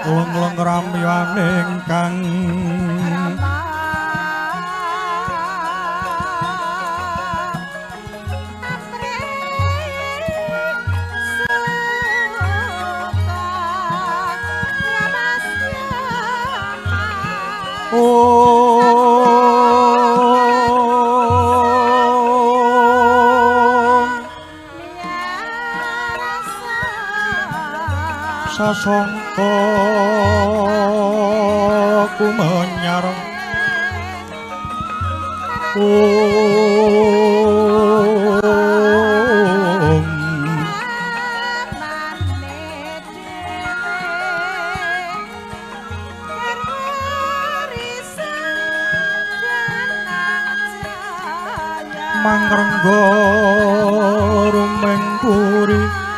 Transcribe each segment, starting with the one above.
Leng-leng ramyaning kang sasongko kumenyar om mangrenggo rumeng puri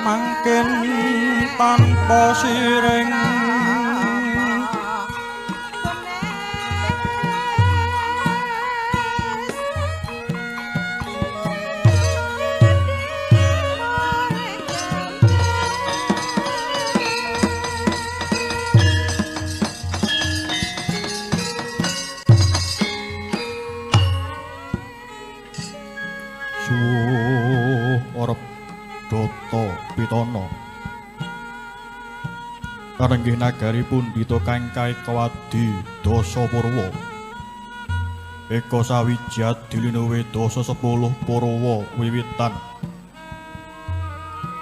mangken tanpa siring suwuh orep data pitana karenggih nagari pundhita kang kaikawadi dasa purwa eka sawiji adilinuwe dasa 10 purwa wiwitan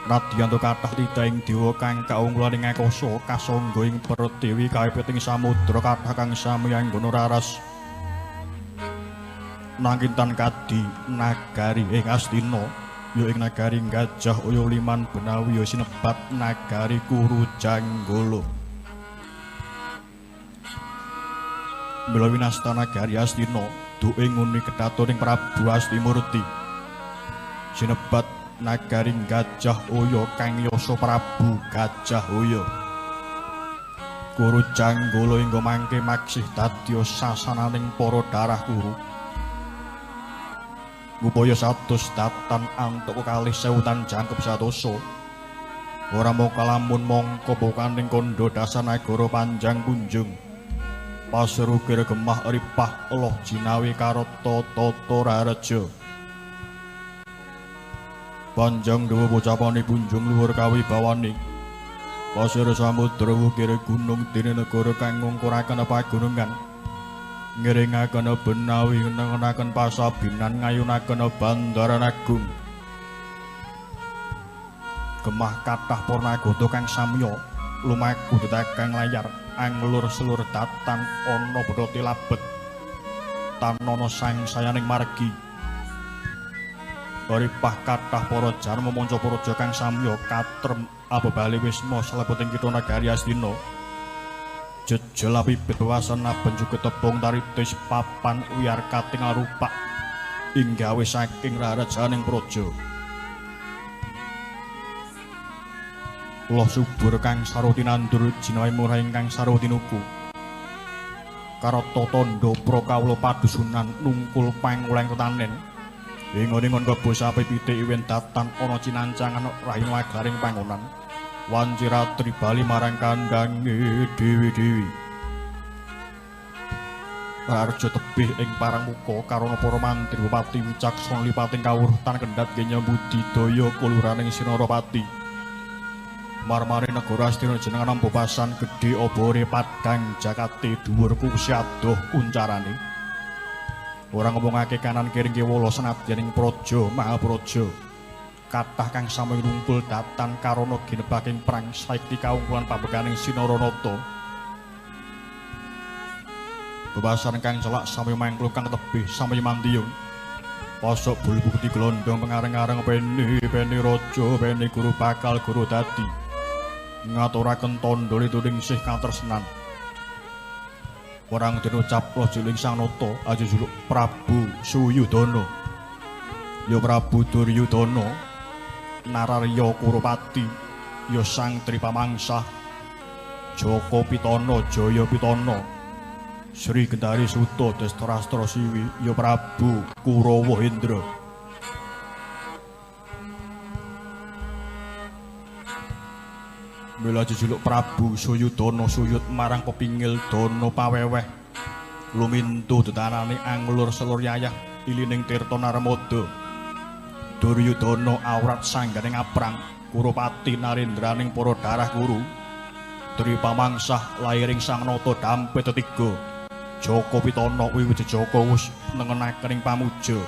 nadyanto kathah titahing dewa kang kaunggulan ing akasa kasangga ing pertiwi kaipit ing samudra kathah kang sami anggona raras nangkintan kadi nagari ing Astina ya ing nagari Gajah Oyo Liman Benawi ya sinebat nagari Kuru Janggala. Mila winasta nagari Astina duke nguni kedhaton ing Prabu Astimurti. Sinebat nagari Gajah Oyo kang yasa Prabu Gajah Oyo. Kuru Janggala hingga mangke maksih dadi sasananing para darah Kuru. Ngupaya satus datan antuk kalih sewutan jangkep satosa. Ora mung kalamun mongko bukaning kandha dasanagara panjang kunjung. Pasir ukir gemah ripah loh jinawi karata tata rareja. Panjang dawa pocapane punjung luhur kawibawane. Pasir samudra ukir gunung dene negara kang ngungkuraken pagunungan. Ngiringaken benawi nengenaken pasabinan ngayunaken bandaran agung. Gemah kathah purnagata kang samya lumaku ditagang layar anglur selur datan ana bathati labet tanana sang sayaning margi. Ripah kathah para jarma manca praja kang samya katrem abebali wisma salebeting kitha nagari Astina. Jejel apibet wasan aben juga tepung taritis papan wiyar katingal rupak inggawe saking rarajaning praja. Loh subur kang sarwa tinandur jinawi murah ingkang sarwa tinuku. Karata tandha prakawula padusunan nungkul panguleng tetanen. Ingon-ingon kebo sapi pitik iwen datan ana cinancangan rahina agaring pangonan. Wanci ratri bali marang kandange dewi-dewi. Rareja tebih ing parangmuka karana para mantri bupati wicaksana lipating kawruh tan kendhat genya budidaya keluraning Sinaropati. Marmare negara Astina jenengan nampa pasan gedhe obore padhang jakate dhuwur kusi adoh kuncarane. Ora ngomongake kanan kiri kewala senadyan ing praja mahapraja. Kathah kang sami nungkul datan karana ginebaking prang saikti kaungkulan pambekaning Sinaranata. Bebasan kang celak sami mangkluk kang tebih sami mandiyung. Pasok bulu bukti glondong pengareng-areng peni peni raja peni guru bakal guru dadi. Ngaturaken tandha lituning sih katresnan. Orang den ucap juling sang nata aja juluk Prabu Suyudana. Ya Prabu Duryudana Nararya Kurupati ya Sang Tripamangsah Jaka Pitana Jaya Pitana Sri Gendari Suta Destarastra Siwi ya Prabu Kurawa Hendra. Mila jejuluk Prabu Suyudana suyut marang pepingil dana paweweh lumintu tetanane anglur selur yayah ilining tirta Narmada. Duryudana awrat sangganing aprang Kurupati narendraning para darah Kuru. Tripamangsah lairing sang nata dampit tetiga. Jaka Pitana wiwit jejaka wus nengenaken ing pamuja.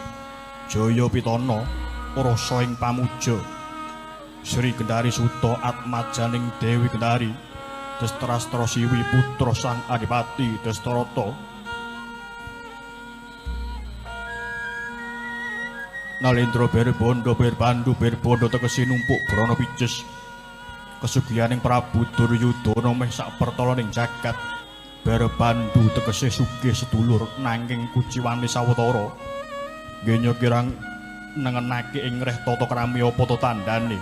Jaya Pitana rasa ing pamuja. Sri Gendari Suta atmajaning Dewi Gendari Destarastra Siwi putra sang Adipati Destarata. Nalendra Berbondo Berbandu Berbondo tegese numpuk brana pijes. Kesugihaning Prabu Duryudana meh sak pertala ning jagat. Berbandu tegese sugih sedulur nanging kuciwane sawetara. Genya kirang nengenake ing reh tata krami apa ta tandane.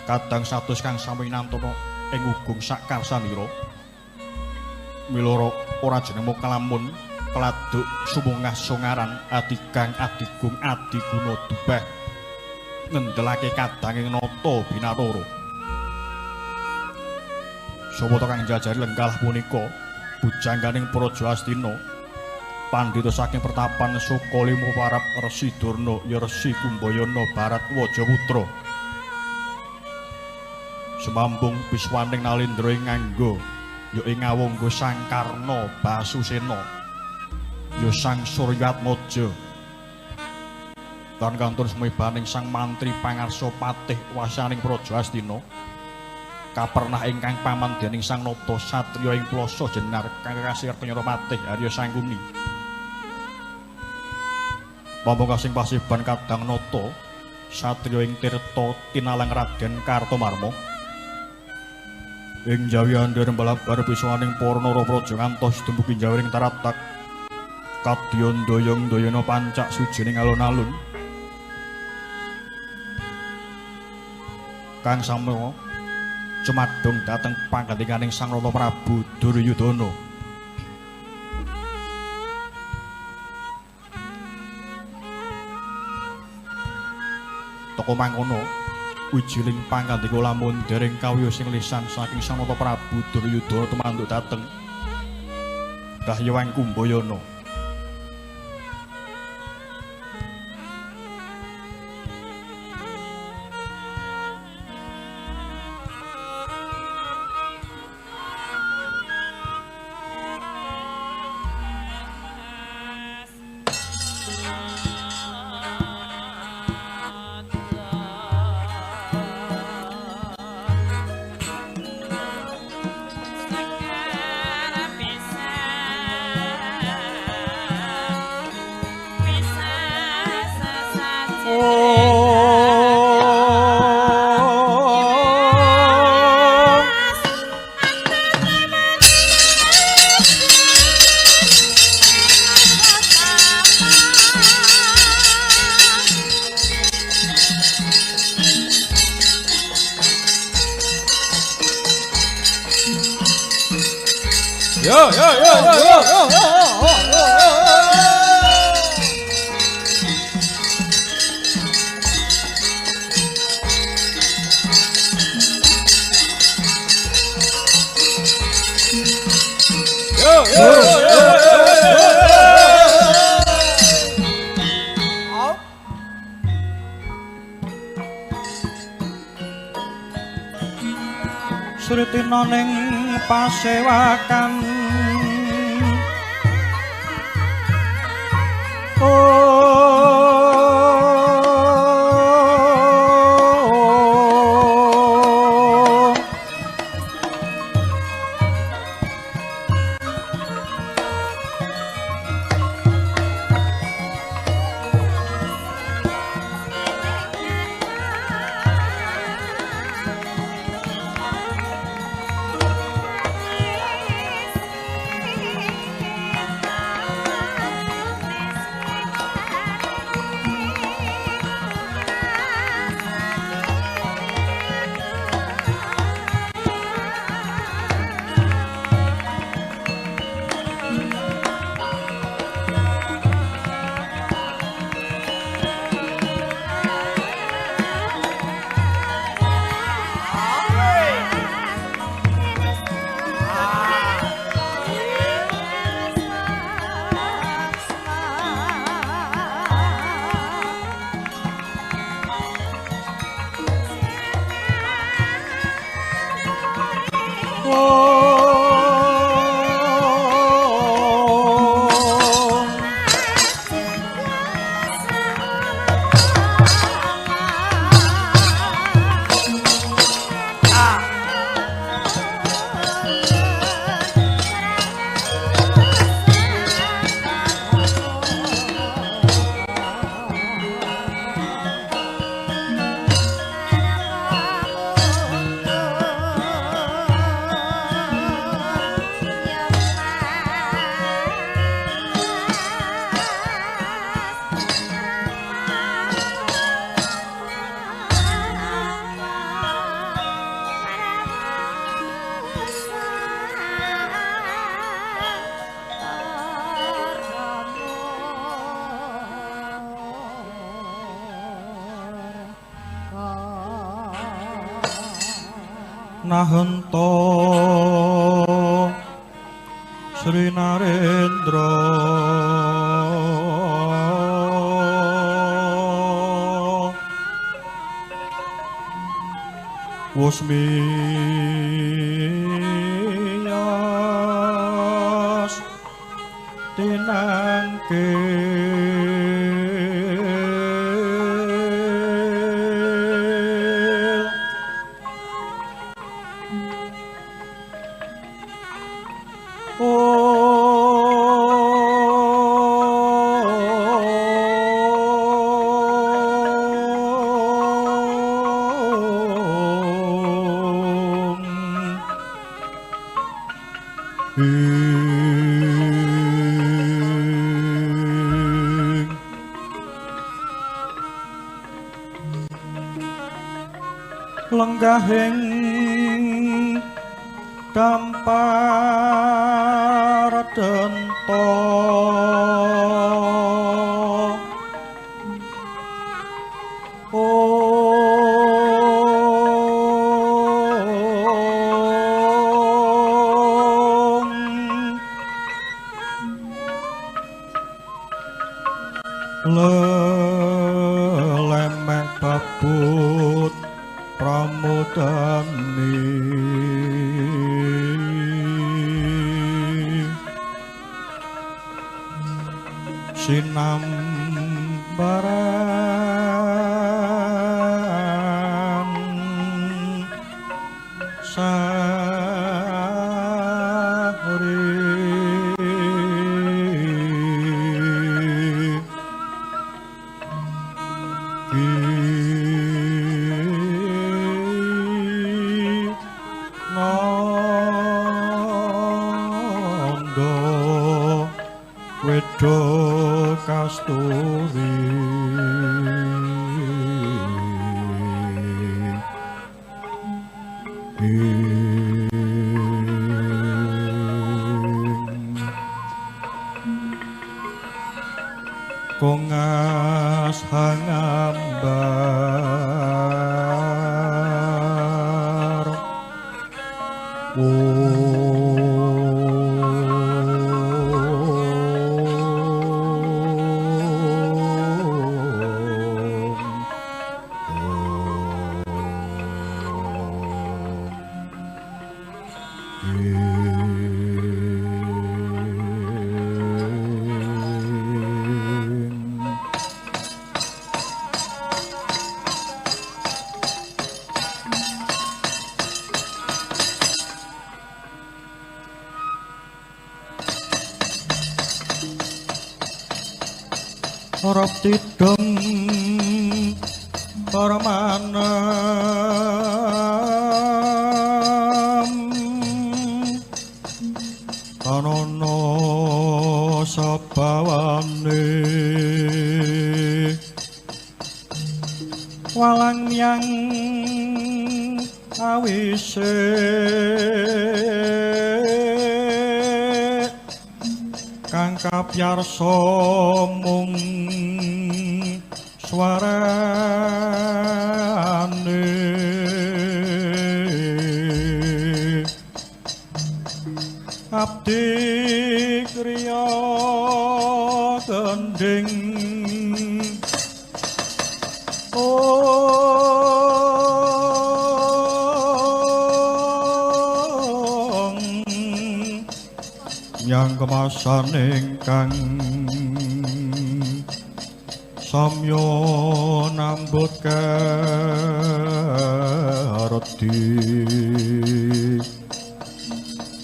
Kadang satus kang sami nantana ing ugung sak karsanira. Mila ora jeneng kalamun keladuk sumungah songaran adigang adigung adiguna dubeh ngendelake kadanging nata binatara. Sapa ta kang njajari lenggalah punika bujangganing Praja Astina pandhita saking pertapan Sukalima parap Resi Durna ya Resi Kumbayana Baratwaja putra. Semambung piswaning Nalendra ing nganggo ya ing ngawangga Sang Karna Basusena ya Sang Suryatmaja lan kantun sumebaning sang mantri pangarsa patih wasaning Praja Astina kapernah ingkang paman dening Sang Nata satriya ing Plasa Jenar kang kekasih Kanyara Patih Arya Sangkuni. Pamungkasing pasiban kadang nata satriya ing tirta tinalang Raden Kartomarma. Ing jawi andher mbalabar pisaning para narapraja ngantos dumugi jawiring taratak kadya ndayang-ndayana pancak sujining alun-alun. Kang samya cumadung dhateng pangandikaning Sang Rata Prabu Duryudana. Teka mangkono wijiling pangandika lamun dereng kawiyos ing lisan saking Sang Nata Prabu Duryudana tumanduk dhateng. Rahyewang Kumbayana. Yo yo yo yo yo yo yo yo. Yo yo yo yo. Sritina ning pasewakan Nahenta Sri Narendra wus miyos tinangkil. Lenggahing dampar denta Om. Sabut pramodane sinambaran sari Nanda Wedha Kasturi Kongas hangambar Orop tidung paramanem kanono sabawane walang yang awise kang kapyarsa mung swarane abdi kriya gendhing ong yang kemasan ingkang samya nambut karedi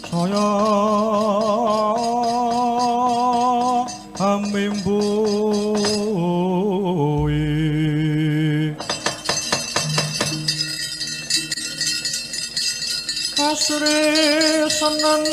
saya amimbuhi asri seneng